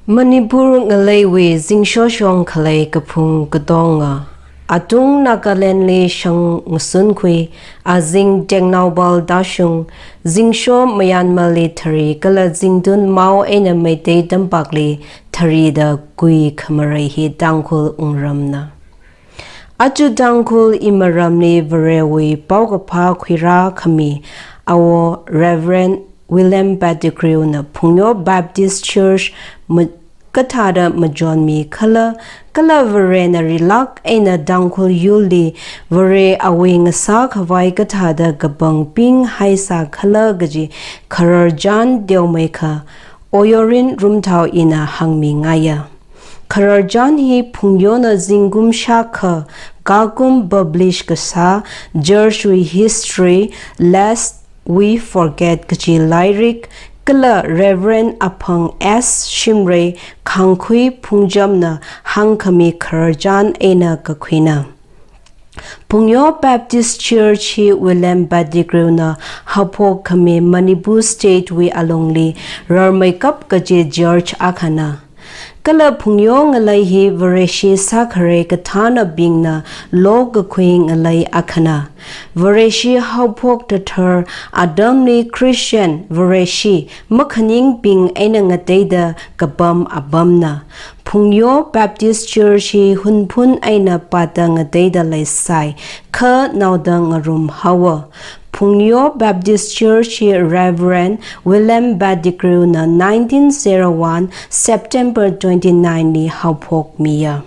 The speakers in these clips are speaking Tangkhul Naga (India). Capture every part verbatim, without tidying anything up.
Manipur ngaleiwui zingshoshong khalei kaphung katonga, atung Nagalandli shang ngasunkhui, azing Tengnoupal Dashung, zingsho Myanmarli thari kala zingtun Mao eina Meitei tampakli tharida kui khamarei hi Tangkhul wungramna. Aja Tangkhul imaramli Varewui paokaphā khuirā khami Awo Reverend William Pettigrew na Phungyo Baptist Church ma-, kathāda machonmi khala, kala Varena rilāk eina Tangkhul yurli Vare awui ngasā khavai kathāda kapang pinghaisā khala kaji khararchan teomeikha Oyorin Rumthao ina hāngmingaiya. Khararchan hi Phungyona zingkum shākha kakum publish kasā Church wui History, Lest We Forget kaji lairik kala Reverend Aphang S Shimray Khangkhui Phungchamna hāngkhami khararchan eina kakhuina. Phungyo Baptist Church hi William Pettigrew na haophok khami Manipur State wui alungli rarmeikap kaji church akhana. Kala Phungyo ngalei hi Vareshi sākhare kathānabingna lokakhui ngalei akhana. Vareshi haophok tathar atamli Christian Vareshi makhaningbing eina ngateida kapam apamna. Phungyo Baptist Church hi Hunphun eina pata ngateida leisai, kha naoda ngarum haowa. Phungyo Baptist Church hi Reverend William Pettigrew na nineteen zero one September twenty-nine li haophokmiya.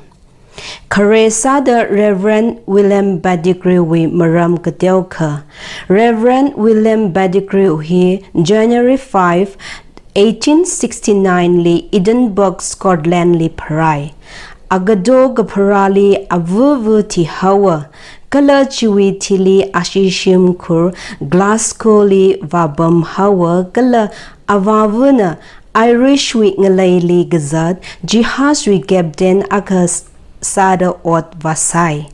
Khare sāda Reverend William Pettigrew wui maram kateokha. Reverend William Pettigrew hi January five, eighteen sixty-nine li Edinburgh, Scotland li pharai. Agato kapharāli avava thihaowa, kala chiwui thili ashi shimkhur Glasgow li vāpam haowa, kala avāvana Irish wui ngaleili kazat jihaz wui captain akha s-, sāda ot vāsai.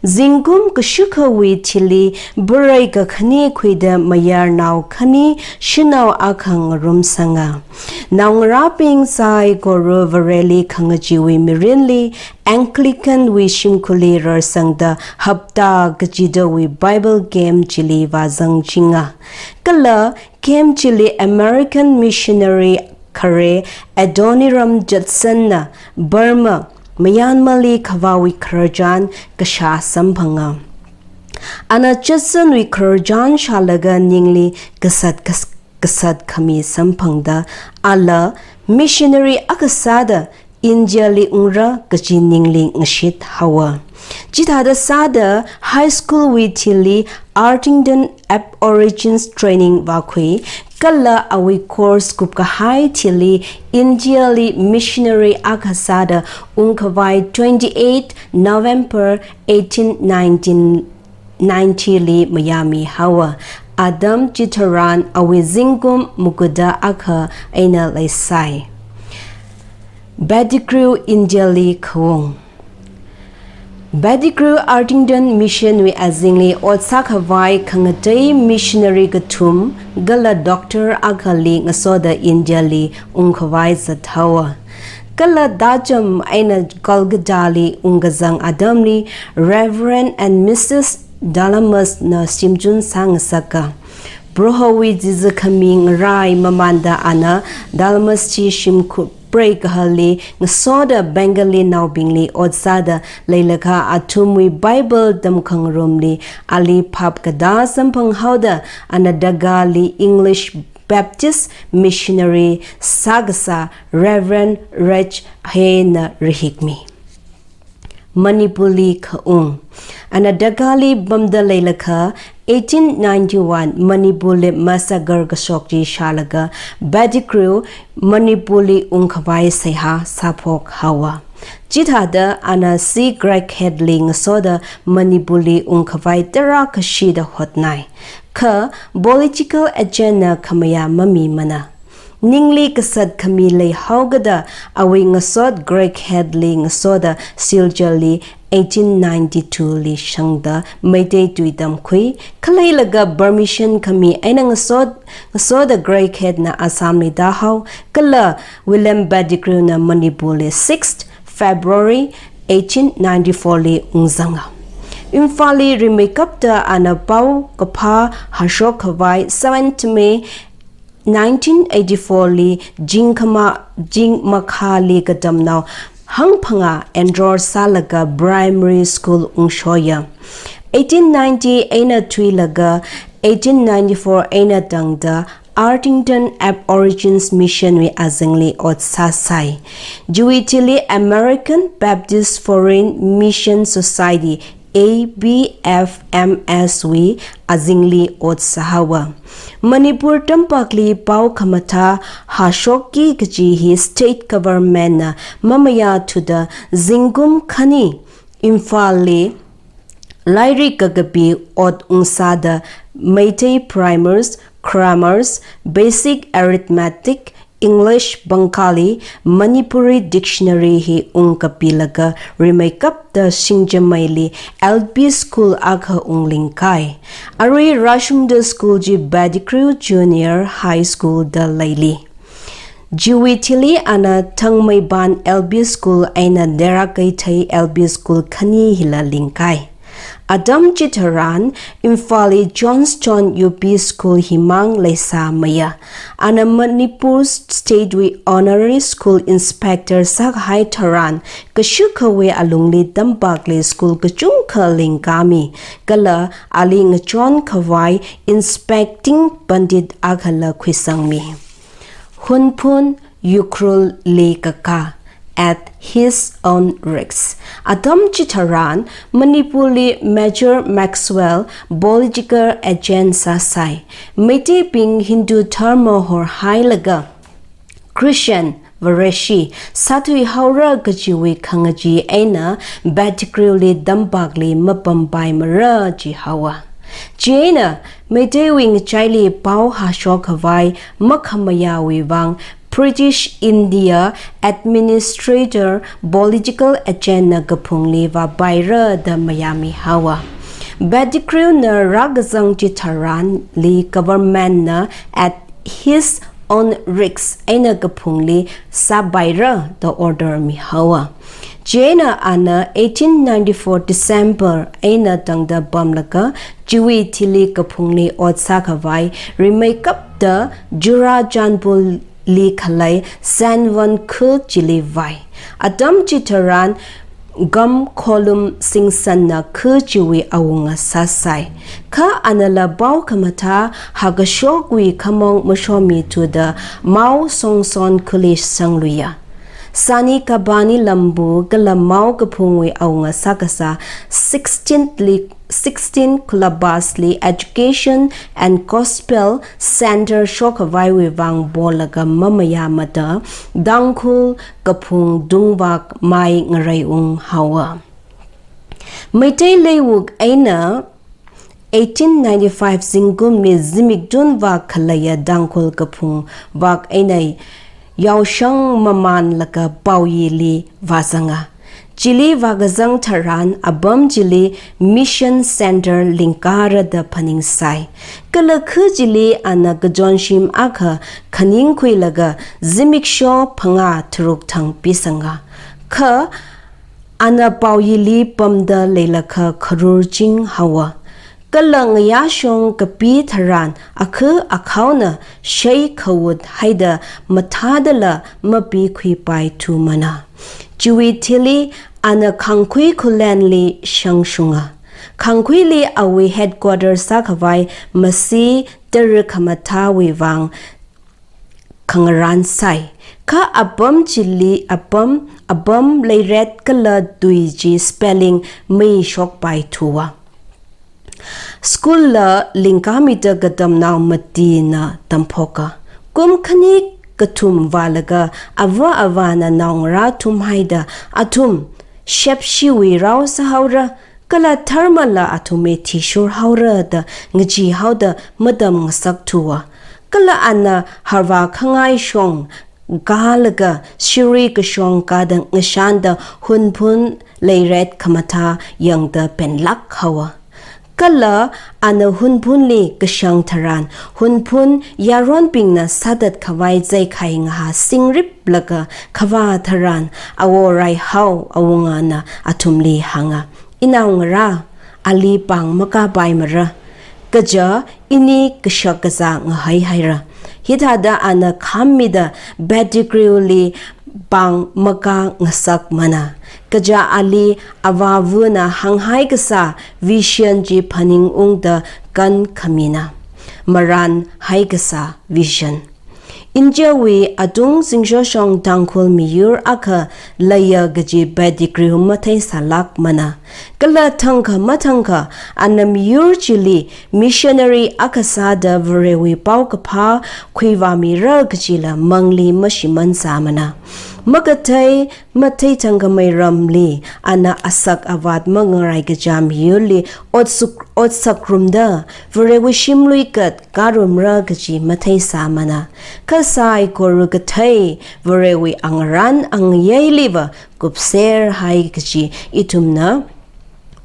Zingkum kashukhawui thili Vare kakhane khuida mayarnao khani shanao akha ngarumsanga. Naongarābing saikora Vareli khangacheewui mirinli Anglican wui shimkhurli rarsangda hapta kachidawui Bible camp chili vāzangchinga. Kala camp chili American missionary khare Adoniram Judson na Burma, Myanmar li kavāwui khararchan kashā samphanga. Ana Judson wui khararchan shālaga ningli kasat kas-, kasat khami samphangda ala missionary akha sāda India li ungra kaji ningli ngashit haowa. Chithāda sāda high school wui thili Arthington Aborigines training vākhui, kala awui course kupkahai thili India li missionary akha sāda ungkhavai twenty-eight November eighteen nineteen ninety li mayāmi haowa. Atam chitharan awui zingkum mukuda akha eina leisai. Pettigrew India li khaung. Pettigrew Arthington Mission wui azingli ot sākhavai khangatei missionary kathum kala doctor akhali ngasoda India li ungkhavai zat haowa. Kala tacham eina Calcutta li ungkazang atamli Reverend and Missus Dalamas na shimchun sāngasaka. Prohowui chizikhami ngarai mamānda ana Dalamas chi shimkhur preikahali ngasoda Bengali naobingli ot sāda leilakha athumwui Bible tamkhangarumli ali phap katā samphang haoda ana Dhaka li English Baptist missionary sākasā Reverend Reg Hay na rahikmi. Manipur li khaung. Ana Dhaka li pamda leilakha eighteen ninety-one Manipur li massacre kashok chi shālaga Pettigrew Manipur li ungkhavai seihā sāphok haowa. Chithāda ana C Craighead li ngasoda Manipur li ungkhavai tarākha shida hotnai. Kha political agent na khamayā mamimana. ningli kasat khami leihaokada awui ngasot Craighead li ngasoda Silchar li eighteen ninety-two li shangda Meitei tui tamkhui. Khaleilaga permission khami eina ngasot, ngasoda Craighead na Assam li tāhao, kala William Pettigrew na Manipur li sixth February eighteen ninety-four li ungzanga. Imphal li rimeikapta ana pao kaphā hashok khavai seventh May nineteen eighty-four li Jingkhama, Jingmakha li katamnao hangphangā enroll sālaga primary school ungshoya. Eighteen ninety eina thuilaga eighteen ninety-four eina tangda Arthington Aborigines Mission wui azingli ot sāsai. Chiwui thili American Baptist Foreign Mission Society, A B F M S wui azingli ot sāhaowa. Manipur tampakli pao khamathā hashokki kaji hi state government na mamayāthuda zingkum khani Imphal li lairik kakapi ot ungsāda Meitei primers, grammars, basic arithmetic, English, Bengali, Manipuri dictionary hi ungkapilaga rimeikapta Singjameili L P school akha unglingkai. Arui rāshungda school chi Pettigrew Junior High School da leili. Chiwui thili ana Thangmeiband L P School eina Dera Keithei L P School khani hila lingkai. Atam chitharan Imphal li Johnstone U P School himang leisāmaya. Ana Manipur State wui Honorary School Inspector sākahai tharan kashukhawui alungli tampakli school kachungkha lingkami, kala ali ngachon khavai inspecting pandit akhala khuisangmi. Hunphun Ukhrul li kakā at his own risk. Atam chitharan Manipur li Major Maxwell political agent sāsai. Meiteibing Hindu dharma horhailaga Christian Vareshi sāthuihaora kajiwui khangachee eina Pettigrew li tampakli mapampaimara jihaowa. Chieina Meiteiwui ngachaili pao hashok khavai makhamayāwui vang British India administrator political agent na kaphungli vāpaira da mayāmihaowa. Pettigrew na rākazang chitharanli government na at his own risk eina kaphungli sāpaira da order mihaowa. Chieina ana eighteen ninety-four December eina tangda pamlaga chiwui thili kaphungli ot sākhavai rimeikapta Churachandpur li khalei Senvon khu chili vai. Atam chitharan Gam Kholum Singson na khu chiwui awunga sāsai. Kha anala pao khamathā hakashokwui khamong mashomithuda Mao Songson khuli sangluiya. Sani Kabani Lambu kala Mao kaphungwui awunga sākasā sixteenth li sixteen Kulabas li Education and Gospel Center shokhavaiwui vang polaga mamayāmada Tangkhul kaphung tungvak mai ngareiunghaowa. Meitei leiwuk eina eighteen ninety-five zingkumli zimik tungvak khaleiya Tangkhul kaphung vak eina yaoshang mamanlaga Paoyili vāzanga. Chili vākazang tharan apam chili Mission Center lingkāra da phaningsai. Kala khu chili ana kachonshim akha khaningkhuilaga zimiksho phangā tharuk thang pisanga. Kha ana Paoyili pamda leilakha kharur chinghaowa. Kala ngayāshong kapi tharan akhu akhaona shei khawut haida mathādala mapikhuipaithumana. Chiwui thili ana Khangkhui Khullenli shangshunga. Khangkhuili awui headquarter sākhavai masi tara khamathāwui vang khangarān sai. Kha apam chili apam, apam leiret kala tui chi spelling mei shokpaithuwa. School la lingkāmida katamnao matina tamphoka. Kum khani kathum vālaga ava avāna naongarā thumhaida athum shepshiwui rao sāhaora, kala dharmala athumwui thishurhaora da ngacheehaoda matam ngasakthuwa. Kala ana harvā khangai shong kālaga shirui kashong kāda ngashanda Hunphun leiret khamathā yangda penlāk haowa. Kala ana Hunphunli kashang tharan, Hunphun yaronbingna sāthat khavai zaikhai ngahā singrip laga khavā tharan, Awo Raihao awungana athumli hānga, "Inaongarā, ali pāng makāpaimara. Kaja ini kashak kazā ngahaihaira." Hithāda ana kham mida Pettigrewli pāng makā ngasakmana. Kaja ali avāvana hānghai kasā vision chi phaningungda kankhamina. Marānhai kasā vision. Indiawui atung zingshoshong Tangkhul miyur akha leiya kaji Pettigrew matheisālākmana. Kala thangkha mathangkha ana miyur chili missionary akha sāda Varewui paokaphā khuivāmira kajila mangli mashimānsāmana. Makathei matheithangkhamei ramli ana asak avāt mangarai kaja miyurli otsuk-, otsakrumda Varewui shimlui kat kārumra kaji matheisāmana. Kha saikora kathei Varewui angarān angayeiliva kupserhai kaji ithumna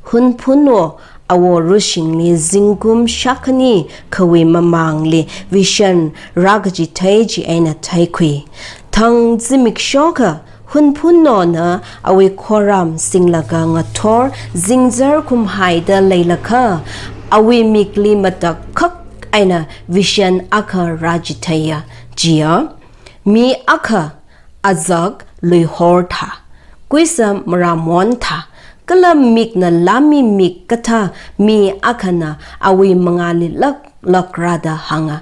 Hunphunwo Awo Rushingli zingkum shākhani khawui mamangli vision rākachithei chi eina theikhui. Thang zimiksho akha Hunphunwona awui khoram singlaga ngathor zingzar khumhaida leilakha, awui mikli matakhak eina vision akha rāchitheiya. Chiya, mi akha azak luihor thā, kuisam maramon thā, kala mikna lāmi mik kathā mi akhana awui mangāli laklāk rāda hānga,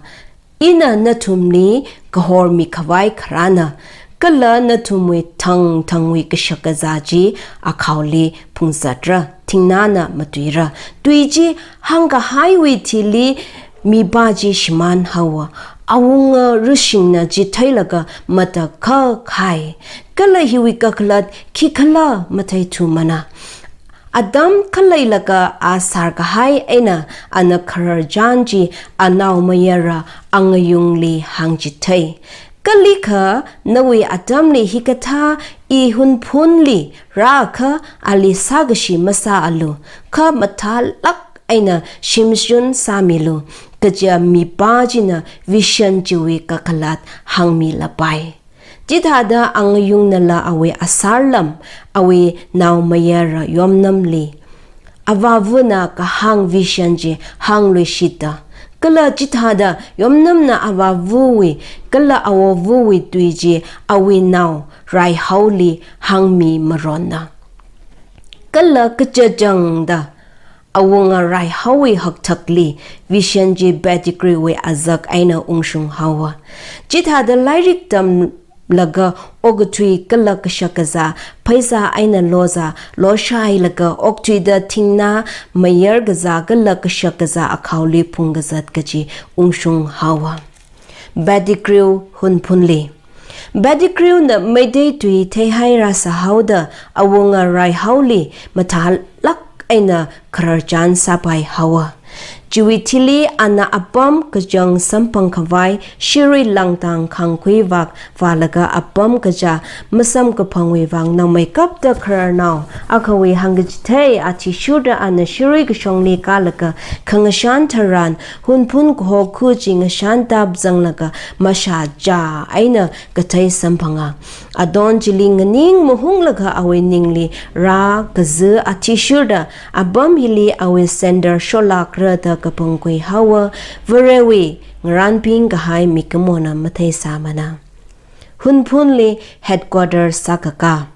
"Ina nathumli kahor mikhavai kharāna, kala nathumwui thangthangwui kashak kazā chi akhaoli phungzatra, thingnāna matuira." Tui chi hāngkahaiwui thili mipā chi shimānhaowa. Awunga Rushingna chi theilaga matakhak hai. Kala hiwui kakhalat khikhala matheithumana. Atam khaleilaga a sārkahai eina ana khararchan chi anaomayara angayungli hāngchithei. Kalikha nawui atamli hikathā i Hunphunli rākha ali sākashi masāalu, kha mathālāk eina shimshun sāmilu, kaja mipā china vision chiwui kakhalat hāngmilapai. Chithāda angayungnala awui asārlam, awui naomayara Yomnamli avāvana kahāng vision chi hāngluishita. Kala chithāda Yomnamna avāvawui kala awovawui tui chi awui nao Raihaoli hāngmi maronna. Kala kachachangda awunga Raihaowui hakthakli vision chi Pettigrewwui azak eina ungshunghaowa. Chithāda lairik tamlaga okathui kala kashak kazā, pheisā eina lozā loshailaga okthuida thingnā mayar kazā kala kashak kazā akhaoli phungkazat kaji ungshunghaowa. Pettigrew Hunphunli. Pettigrewna Meitei tui theihai rāsāhaoda awunga Raihaoli mathālāk eina khararchan sāpaihaowa. Chiwui thili ana apam kachang samphang khavai shirui langtang khangkhui vak vālaga apam kachā masamkaphangwui vang naomeikapta khararnao akhawui hāngkachithei athishurda ana shirui kashongli kālaga khangashan tharan Hunphun kaho khu chi ngashan tap zanglaga mashā chā eina kathei samphanga. Aton chili nganing mahunglaga awui ningli rākazi athishurda apam hili awui center sholākra da kapangkhui haowa. Varewui ngarānping kahai mikumona matheisāmana. Hunphunli headquarter sākakā.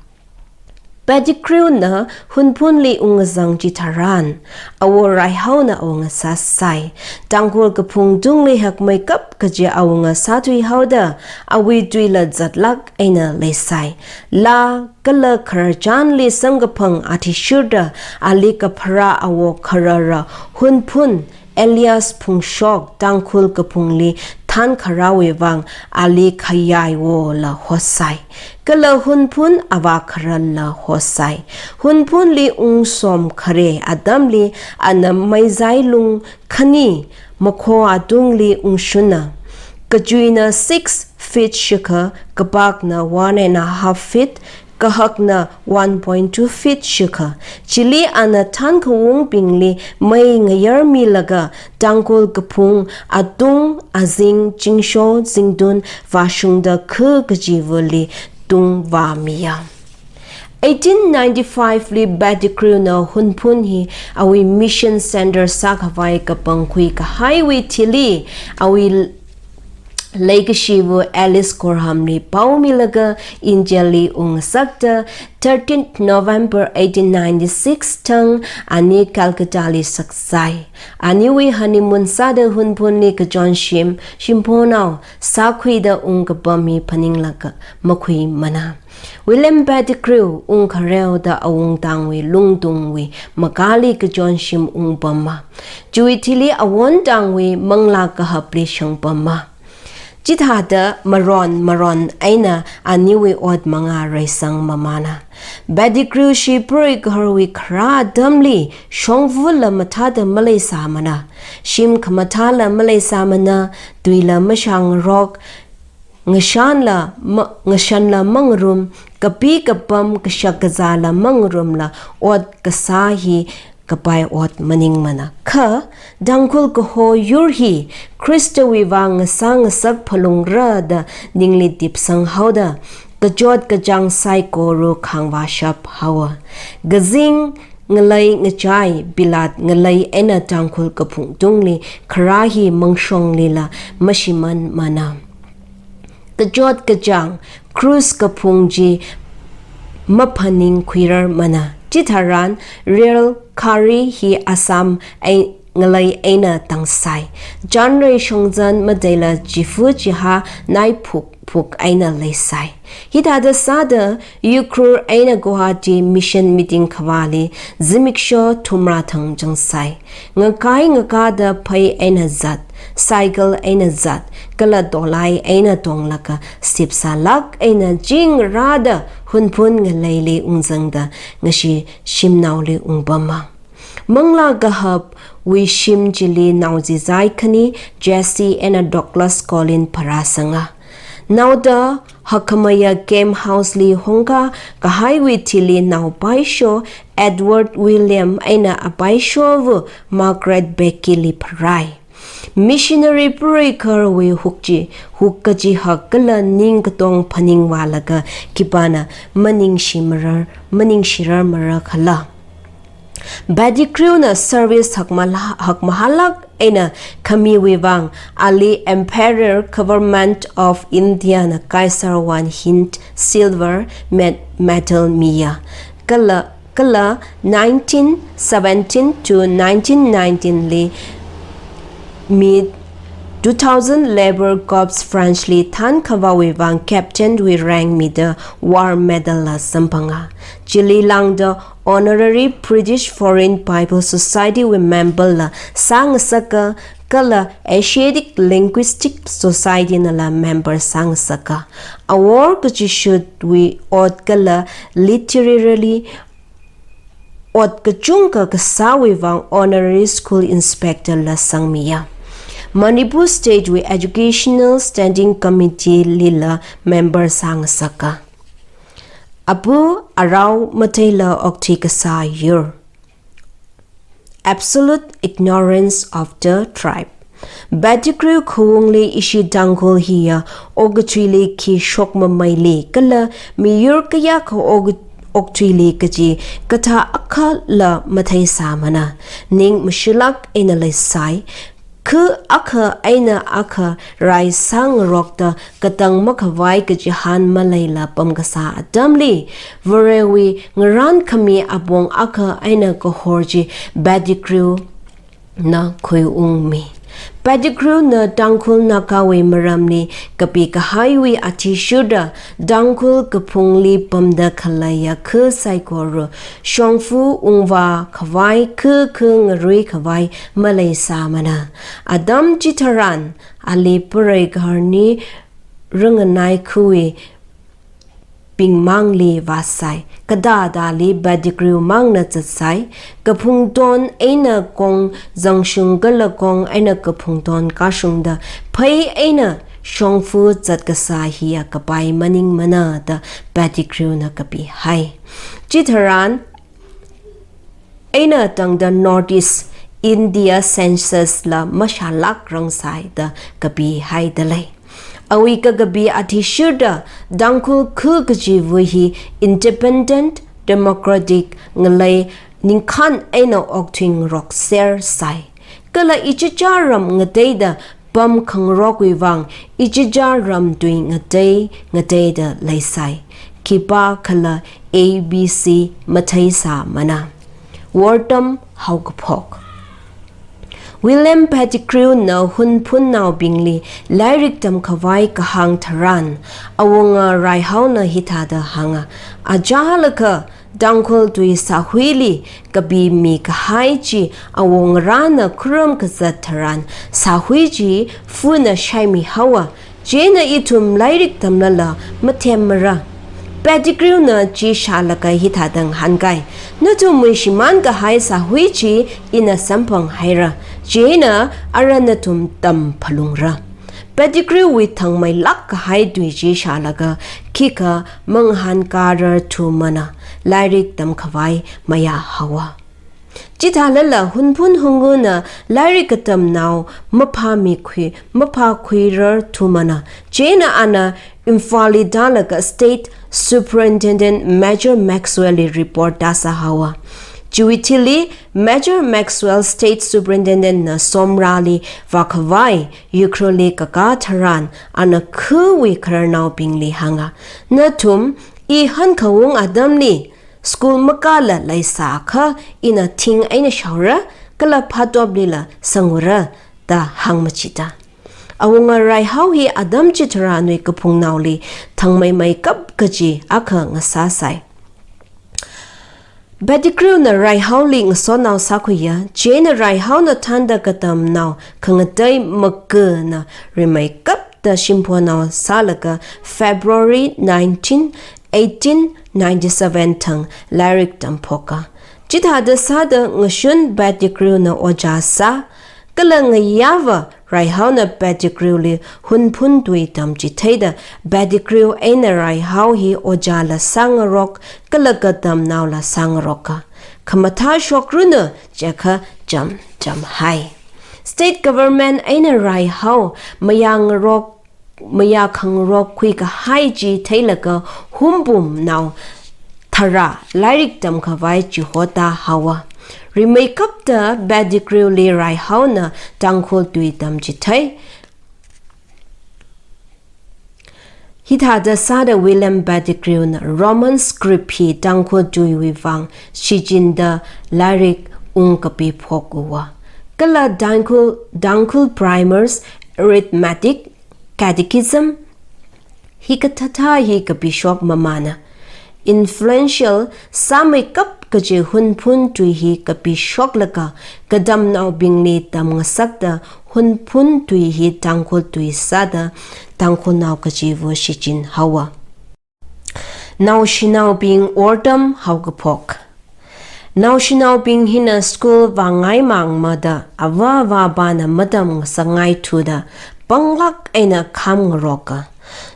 Pettigrewna Hunphunli ungzang chitharan, Awo Raihaona awunga sāsai. Tangkhul kaphung tungli hakmeikap kaji awunga sāthuihaoda, awui tuila zatlāk eina leisai. Laa kala khararchanli samkaphang athishurda, ali kapharā awo kharara Hunphun alias Phungshok Tangkhul kaphungli thankharāwui vang ali khayaiwola hosai. Kala Hunphun avā khararla hosai. Hunphunli ungsom khare atamli ana Meizai lung khani makho atungli ungshunna. Kachuina six feet shikha, kapakna one and a half feet, kahakna one point two feet shikha. Chili ana thankhaungbingli mei ngayarmilaga Tangkhul kaphung atung, azing, chingsho, zingtun vāshungda khu kachivali tungvāmiya. Eighteen ninety-five li Pettigrew na Hunphun hi awui mission center sākhavai kapangkhui kahaiwui thili awui leikashiva Alice Gorham li paomilaga India li ungngasakta thirteenth November eighteen ninety-six thang ani Calcutta li saksai. Aniwui honeymoon sāda Hunphun li kachonshim, shimphonao sākhuida ungkapam hi phaninglaga makhuimana. William Pettigrew ungkhareoda awungtangwui lungtungwui makali kachonshim ungpama. Chiwui thili awontangwui manglā kahapli shangpama. Chithāda maron maron eina aniwui ot mangā reisangmamana. Pettigrew shi preigaharwui kharā atamli shongfala mathāda maleisāmana. Shim khamathāla maleisāmana, tuila mashāngarok, ngashanla ma-, ngashanla mangarum, kapi kapam kashak kazāla mangarumla ot kasā hi kapai ot maningmana. Kha, Tangkhul kaho yur hi Khristawui vang ngasā ngasak phalungra da ningli tipsanghaoda, kachot kachāng saikora khangvāshap haowa. Kazing ngalei ngachai, bilat ngalei eina Tangkhul kaphung tungli kharā hi mangshonglila mashimanmana. Kachot kachāng, Khrush kaphung chi maphaningkhuirarmana. Chitharan rail khari hi Assam ei-, ngalei eina tangsai. Chānrei shongzan mataila chifu chiha nai phuk phuk eina leisai. Hithāda sāda Ukhrul eina Guwahati mission meeting khavāli zimiksho thumrā thang changsai. Ngakai ngakāda phei eina zat, cycle eina zat, kala dolai eina tonglaga sipsālāk eina chingrāda Hunphun ngaleili ungzangda ngashi shimnaoli ungpama. Manglā kahapwui shim chili naozizai khani Jesse eina Douglas Collin pharāsanga. Naoda Hakamaya Game House li hongkā kahaiwui thili naopaisho Edward William eina apaishovu Margaret Becky li pharai. Missionary preigaharwui hukchi, huk kachihak kala ningkatong phaningvālaga khipāna maningshimarar, maningshirarmara khala. Pettigrew na service hakmala-, hakmahālāk eina khamiwui vang ali Emperor Government of India na Kaiser one Hind silver med-, medal miya. Kala, kala nineteen seventeen to nineteen nineteen li mi two thousand Labour Corps French li thankhavāwui vang captain wui rank mida war medal la samphanga. Chili lāngda Honorary British Foreign Bible Society wui member la sāngasaka kala Asiatic Linguistic Society nala member sāngasaka. Awor kachishutwui ot kala literarily ot kachungkha kasāwui vang Honorary School Inspector la sangmiya. Manipur State wui Educational Standing Committee lila member sāngasaka. Apu arao matheila okthui kasā yur. Absolute ignorance of the tribe. Pettigrew khaungli ishi Tangkhul hiya okathuili khi shokmameili kala miyur kayākha ok-, okthuili kaji kathā akhala matheisāmana. Ning mashilāk eina leisai. Khu akha eina akha rai sāngarokta katang makhavai kachihān maleila pamkasā atamli, Varewui ngarānkhami apong akha eina kahor chi Pettigrew na khuiungmi. Pettigrew na Tangkhul Nagawui maramli kapi kahaiwui athishurda Tangkhul kaphungli pamda khaleiya khu saikora shongfa ungvā khavai khu khu ngarui khavai maleisāmana. Atam chitharan ali preigaharni ranganai khuwui bingmangli vāsai. Kathāthāli Pettigrew mangna zatsai. Kaphungton eina kong zangshung kala kong eina kaphungton kashungda phei eina shongfa zatkasā hiya kapai maningmana da Pettigrew na kapihai. Chitharan eina tangda North East India census la mashālākrang sai da kapihaida lei. Awui kakapi athishurda Tangkhul kha kajiva hi independent, democratic ngalei ningkhān eina okthuingarokser sai. Kala ichichā ram ngateida pamkhangarokwui vang ichichā ram tui ngatei ngateida leisai. Khipākhala A B C matheisāmana. Wortam haokaphok. William Pettigrew na Hunphunnaobingli lairik tamkhavai kahāng tharan, awunga Raihao na hithāda hānga, achālakha Tangkhul tui sāhuili kapimi kahai chi awungarāna khuram kazat tharan sāhui chi funa shaimihaowa, chieina ithum lairik tamlala mathemmara. Pettigrew na chi shālaga hithāda ngahānkai, nathumwui shimān kahai sāhui chi ina samphanghaira, chieina ara nathum tamphalungra. Pettigrew wui thangmeilāk kahai tui chi shālaga khikha mangahānkararthumana, lairik tamkhavai mayāhaowa. Chithālala Hunphun Hunguna lairik katamnao maphāmikhui, maphākhuirarthumana, chieina ana Imphalli tālaga State Superintendent Major Maxwell li report tāsāhaowa. Chiwui thili Major Maxwell State Superintendent na Somrali vākhavai Ukhrulli kakā tharan ana khawui khararnaobingli hānga, nathum i hankhawung atamli school makāla leisākha ina thing eina shaora, kala phatoplila sangura da hāngmachida. Awunga Raihao hi atam chitharanwui kaphungnaoli thangmeimeikap kaji akha ngasāsai. Pettigrew na Raihaoli ngasotnao sākhuiya, chieina Raihaona thānda katamnao khangatei makana rimeikapta shimphonao sālaga February nineteen, eighteen ninety-seven thang lairik tamphoka. Chithāda sāda ngashun Pettigrew na ojā sā, kala ngayāva Raihaona Pettigrewli Hunphun tui tamchitheida Pettigrew eina Raihao hi ojāla sāngarok, kala katamnaola sāngaroka. Khamathā shokranu jiakha cham chamhai. State government eina Raihao mayāngarok, mayākhangarokkhui kahai chi theilaga Hunphungnao tharā lairik tamkhavai chihotāhaowa. Rimeikapta Pettigrewli Raihaona Tangkhul tui tamchithei. Hithāda sāda William Pettigrew na Roman script hi Tangkhul tuiwui vang shichinda lairik ungkapiphokuwa. Kala Tangkhul, Tangkhul primers, arithmetic, catechism, hikathāthā hi kapishok mamāna. Influential sāmeikap kaji Hunphun tui hi kapishoklaga katamnaobingli tamngasakta Hunphun tui hi Tangkhul tui sāda Tangkhulnao kajiva shichinhaowa. Naoshinaobing ortam haokaphok. Naoshinaobing hina school vāngaimangmada avā avāpāna matamngasakngaithuda panglāk eina khamngaroka.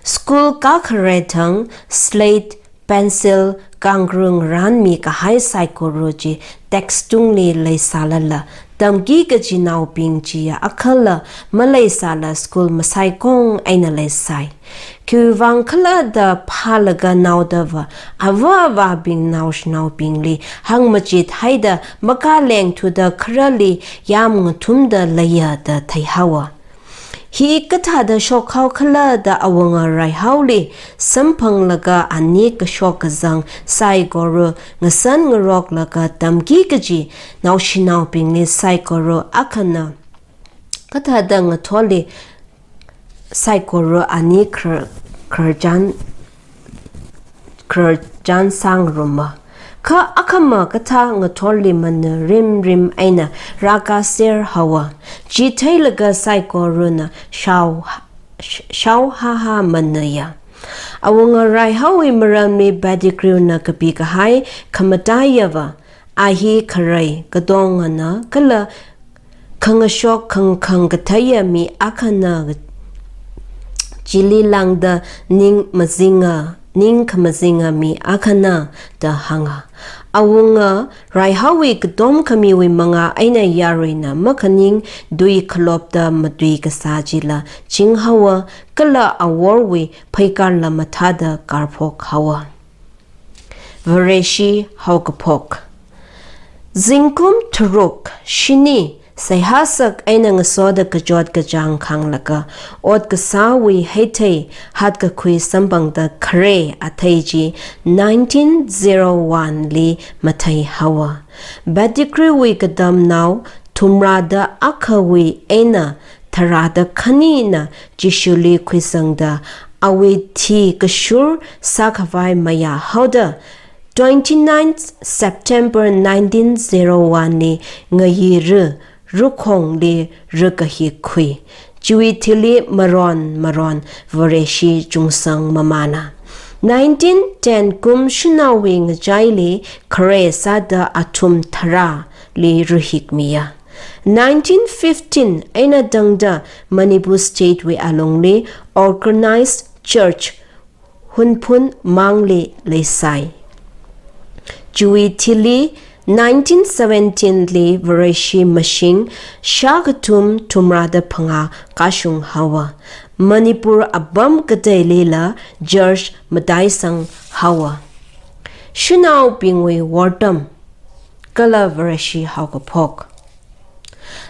School kākhare thang slate, pencil, kangrung ranmi kahai saikora chi desk tungli leisālala, tamki kajinaobing chiya akhala maleisāla school masaikong eina leisai. Khiwuivang khala da phālaga naodava avā avābing naoshinaobingli hāngmachithaida makālengthuda kharali yamngathumda leiya da theihaowa. Hi kathāda shokhao khala da awunga Raihaoli samphanglaga ani kashok kazang saikora ngasan ngaroklaga tamki kaji naoshinaobingli saikora akhana kathāda ngathorli saikora ani khar-, kharchan, kharchan sāngaruma. Kha akhama kathā ngathorli mana rimrim eina rākāserhaowa. Chi theilaga saikorana shao, sh-, shaohaha manaya. Awunga Raihaowui maramli Pettigrewna kapi kahai khamataiya va, a hi kharei katongana kala khangashok khangkhang katheiya mi akhana chili lāngda ning mazinga, ning khamazinga mi akhana da hānga. Awunga, raihaowui katom khamiwui manga eina yaruina makhaning tui khalopta matui kasā chila chinghaowa, kala aworwui pheikarla mathāda karphok haowa. Vareshi haokaphok. Zingkum tharuk, shini, seihā sak eina ngasoda kachot kachāng khānglaga, ot kasāwui heithei hatkakhui samphangda khare athei chi nineteen zero one li mathei haowa. Pettigrewwui katamnao thumrada akhawui eina tharāda khanina Jishuli khuisangda awui thi kashur sākhavai mayā haoda, twenty-ninth September nineteen zero one li ngayi ru, rukhongli rukahik khui. Chiwui thili maron maron Vareshi chungsang mamāna. Nineteen ten kum shanaowui ngachaili khare sāda athum tharāli ruhikmiya. Nineteen fifteen eina tangda Manipur State wui alungli organized church Hunphun mangli leisai. Chiwui thili nineteen seventeen li Vareshi mashing shākathum thumrada phangā kashung haowa. Manipur apam kateilila church mataisang haowa. Shanaobingwui wortam kala Vareshi haokaphok.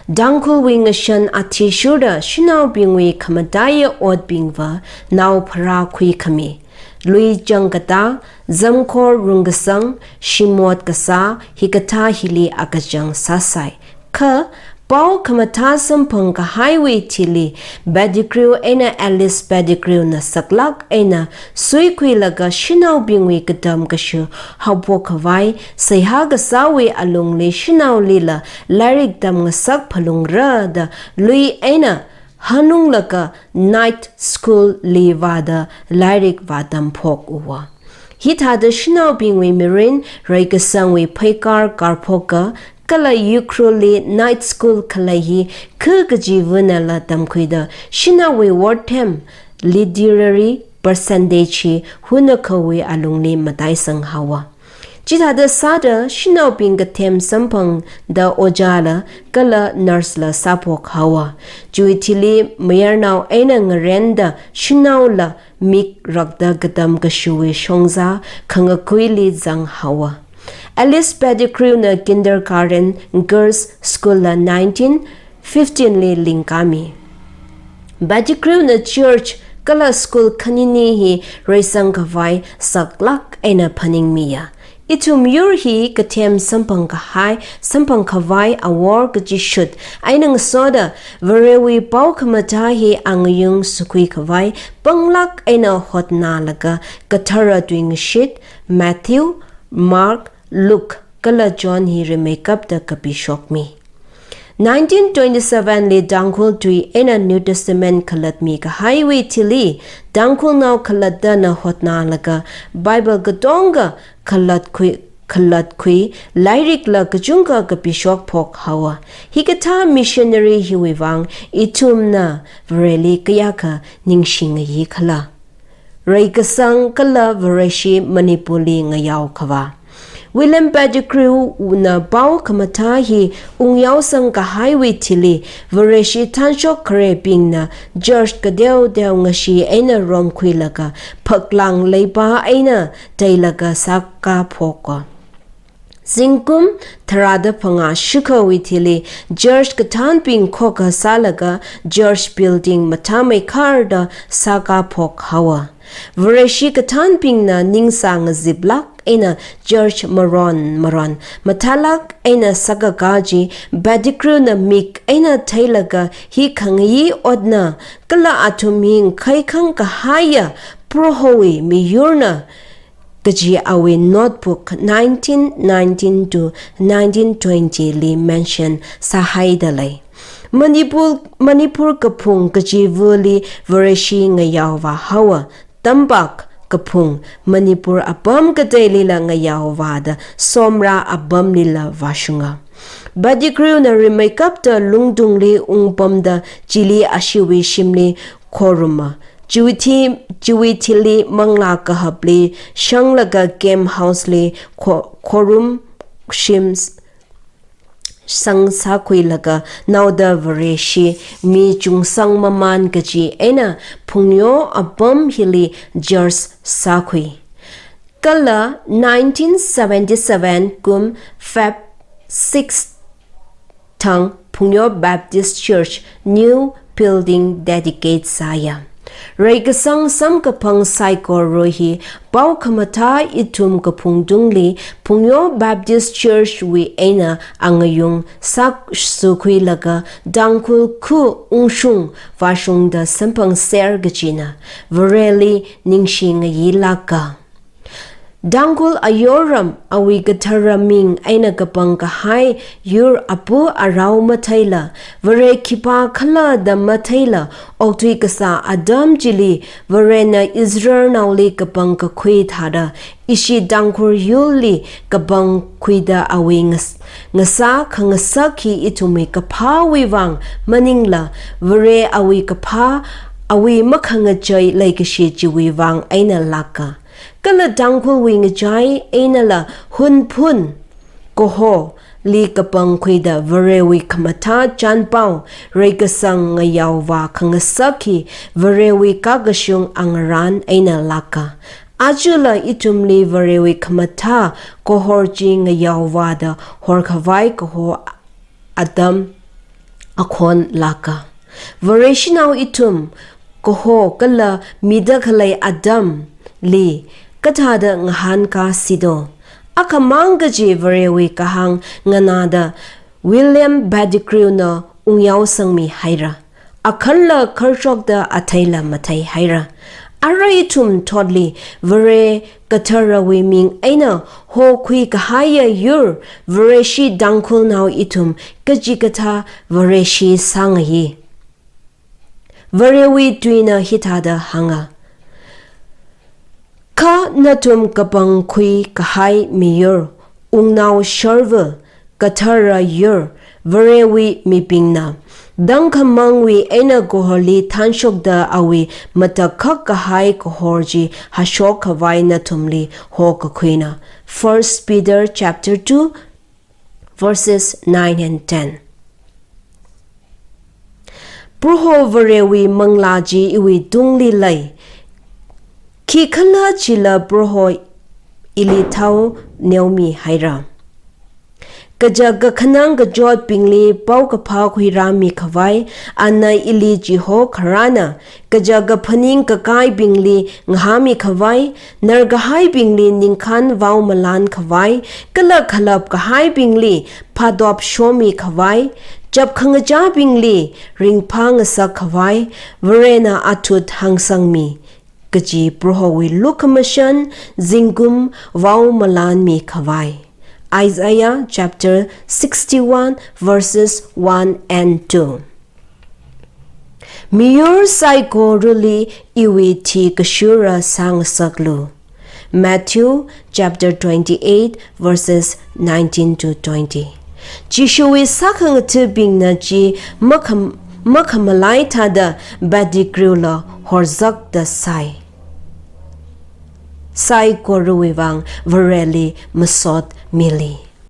Tangkhulwui ngashan athishurda shanaobingwui khamataiya otbingva nao pharā khuikhami, lui changkatā, zamkhor rungkasang, shimot kasā, hikathā hili akachang sāsai. Kha pao khamathā samphang kahaiwui thili, Pettigrew eina Alice Pettigrewna saklāk eina suikhuilaga shanaobingwui katam kashu haophok khavai, seihā kasāwui alungli shanaolila lairik tamngasak phalungra da lui eina hanunglaga night school li vāda lairik vātamphok uwa. Hithāda shanaobingwui mirin reikasangwui pheikar karphoka, kala Ukhrulli night school khalei hi khu kachivānala tamkhuida shanaowui wortam literary percentage hi hunakhawui alungli mataisang haowa. Chithāda sāda shanaobing kathem samphangda ojāla kala nurse la sāphok haowa. Chiwui thili mayarnao eina ngarenda shanaola mik rakda katam kashuwui shongza khangakhuili zang haowa. Alice Pettigrewna kindergarten girls school la nineteen fifteen li lingkami. Pettigrewna church kala school khanini hi reisang khavai saklāk eina phaningmiya. Ithum yur hi kathem samphang kahai, samphang khavai awor kachishut eina ngasoda Varewui pao khamathā hi angayung sukhui khavai panglāk eina hotnalaga kathara tuingashit Matthew, Mark, Luke kala John hi rimeikapta kapishokmi. Nineteen twenty-seven li Tangkhul tui eina New Testament khalatmi kahaiwui thili, Tangkhulnao khalattana hotnalaga Bible katonga khalatkhui, khalatkhui, lairikla kachungkha kapishokphok haowa. Hikathā missionary hiwui vang ithumna Vareli kayākha ningshingayi khala. Reikasang kala Vareshi Manipurli ngayao khavā. William Pettigrewna pao khamathā hi ungyaosang kahaiwui thili, Vareshi thanshok kharebingna church kateoteo ngashi eina romkhuilaga, phaklang leipa eina teilaga sākaphoka. Zingkum tharāda phangā shikhawui thili, church kathānbing khokkha sālaga, church building mathāmeikharda sākaphok haowa. Vareshi kathānbingna ningsā ngaziplāk eina church maron maron mathālāk eina sākakā chi, Pettigrewna mik eina theilaga hi khangayi otna, kala athum hi ngakhaikhangayi kahaiya Prohowui miyurna kaji awui notebook nineteen nineteen to nineteen twenty li mention sāhaida lei. Manipur, Manipur kaphung kachivāli Vareshi ngayaovā haowa, Tampak kaphung Manipur apam kateilila ngayaovāda Somra apamlila vāshunga. Pettigrewna rimeikapta Lungtungli ungpamda chili ashiwui shimli khoruma. Chiwui thi, chiwui thili manglā kahapli shanglaga camp house li kho-, khorum shim s-, sangsākhuilaga naoda Vareshi mi chungsang mamān kaji eina phungyo apam hili church sākhui. Kala nineteen seventy-seven kum Feb six thang Phungyo Baptist Church new building dedicate sāya. Reikasang samkaphang saikora hi pao khamathā ithum kaphungtungli Phungyo Baptist Church wui eina angayung sākshukhuilaga Tangkhul khu ungshung vāshungda samphangser kajina. Vareli ningshi ngayilāka. Tangkhul ayoram awui kathara ming eina kapangkahai yur apu arao matheila, Vare khipākhala da matheila, okthui kasā atam chili Varena Israelnaoli kapangkakhui thāda, ishi Tangkhul yurli kapangkhuida awui ngas-, ngasā khangasak hi ithumwui kaphāwui vang maningla, Vare awui kaphā, awui makhangachei leikashi chiwui vang eina lāka. Kala Tangkhulwui ngachai einala Hunphun kaholi kapangkhuida Varewui khamathā chānpao reikasang ngayaovā khangasak hi Varewui kakashung angarān eina lāka. Ajala ithumli Varewui khamathā kahor chi ngayaovāda horkhavai kaho atam akhon lāka. Vareshinao ithum kaho kala mida khalei atamli kathāda ngahānkāsido. Akhamang kaji Varewui kahāng nganāda William Pettigrew na ungyaosangmihaira. Akhanla kharshokda atheila matheihaira. Arui ithum thotli Vare katharawui ming eina hokhui kahaiya yur Vareshi Tangkhulnao ithum kachikathā Vareshi sāngayi. Varewui tuina hithāda hānga. Kha nathum kapangkhui kahai miyur, wungnao sharva, kathara yur, Varewui mibingna. Tangkhamangwui eina kahorli thanshokda awui matakhak kahai kahor chi hashok khavai nathumli hokakhuina. First Peter chapter two, verses nine and ten. Proho Varewui manglā chi iwui tungli lei. Khikhalajila Proho ili thao neomihaira. Kaja kakhanang kachotbingli paokaphā khuirāmi khavai, ana ili chihokharāna, kaja kaphaning kakaibingli ngahāmi khavai, narkahaibingli ningkhān vaomalan khavai, kala khalap kahaibingli phatop shomi khavai, chap khangachābingli ringphā ngasak khavai, Varena athut hāngsangmi, kaji Prohowui lukhamashan zingkum vaomalanmi khavai. Isaiah chapter sixty-one, verses one and two. Miyur saikorali iwui thi kashura sāngasaklu. Matthew chapter twenty-eight, verses nineteen to twenty. Jishuwui sākhangathabingna chi makham-, makhamalai thāda Pettigrewla horzakta sai. Saikorawui vang Vareli masot mili.